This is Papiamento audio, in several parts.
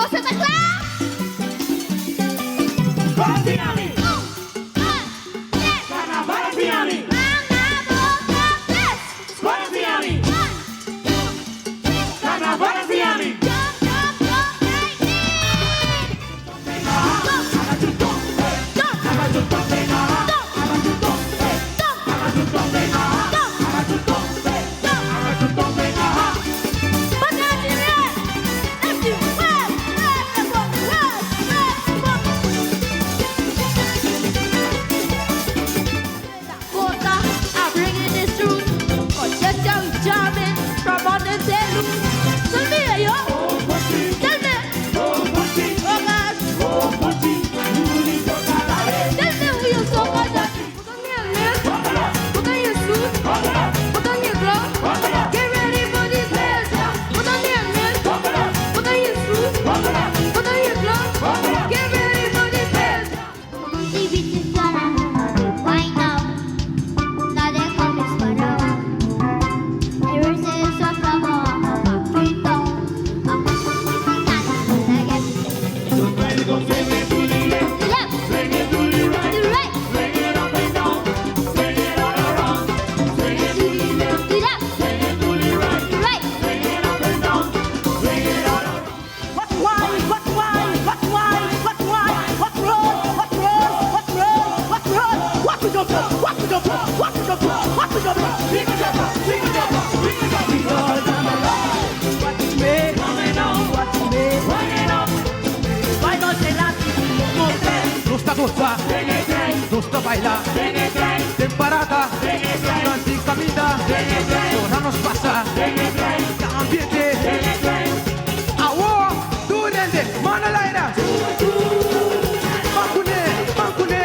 Boso ta kla? Un, dos, tres. Man na boka tres. One, two, three. Jump, jump, jump like this. Jump, jump, jump, jump, jump, jump. Nos ta goza, nos ta baila, den parada, durante caminda, ora nos pasa, ta ambiente. Awo, tur hende, man al aire. Ban cune, ban cune.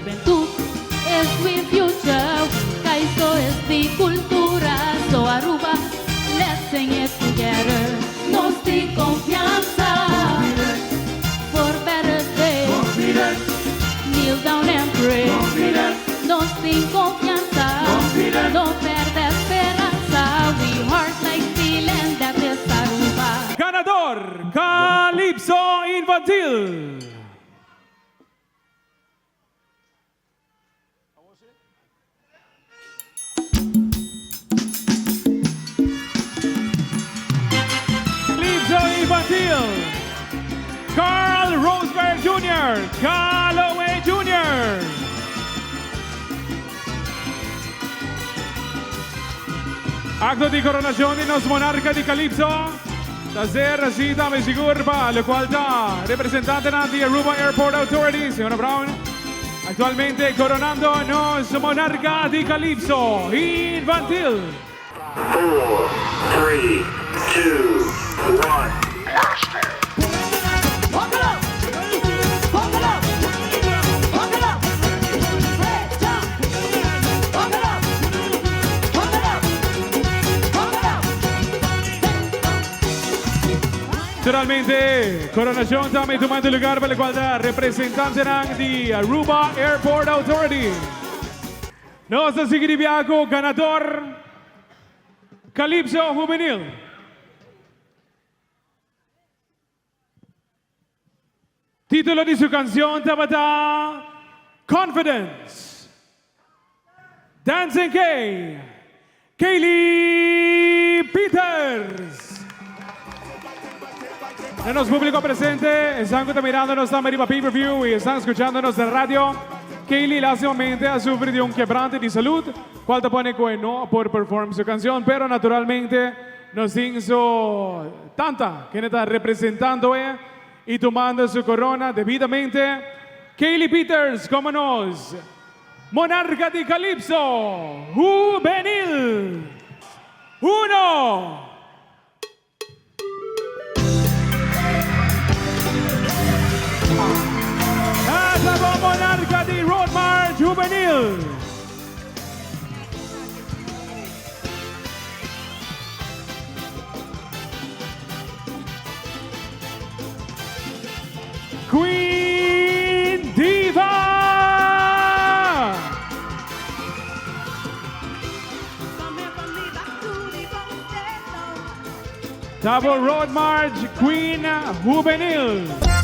Juventud is we future, Calypso is the cultura, so Aruba, let's sing it together. Nos tin confianza for better days. Kneel down and pray. Nos tin confianza, no perde speransa. We heart like steel and that is Aruba. Ganador, Calypso Infantil. Calypso Infantil, Carl Roseberg Jr., Calloway Jr. Acto di coronacion di nos monarca di Calypso ta ser haci tambe sigur pa locual ta representantenan di Aruba Airport Authority, Señora Brown, actualmente coronando nos monarca di Calypso Infantil. Four, three, two, one. Naturalmente, coronacion tambe tumando lugar pa locual ta representantenan di Aruba Airport Authority. Nos ta sigui di biaha cu ganador Calypso Juvenil. Titulo di su cancion tabata Confidence. Dancing K, Kaylee Peters. Na nos publico presente, esnan cu ta mirando nos tambe riba pay per view y esnan scuchando nos den radio, Kaylee lastimamente a sufri di un quebrante di salud, cual ta pone cu e no por perform su cancion, pero naturalmente. nos tin su tanta, kende ta representando e y tumando su corona debidamente. Kaylee Peters como nos Monarca di Calypso Juvenil. Uno. Ata bo Monarca di Road March Juvenil. Queen Diva! Ta bo Road March Queen Juvenil.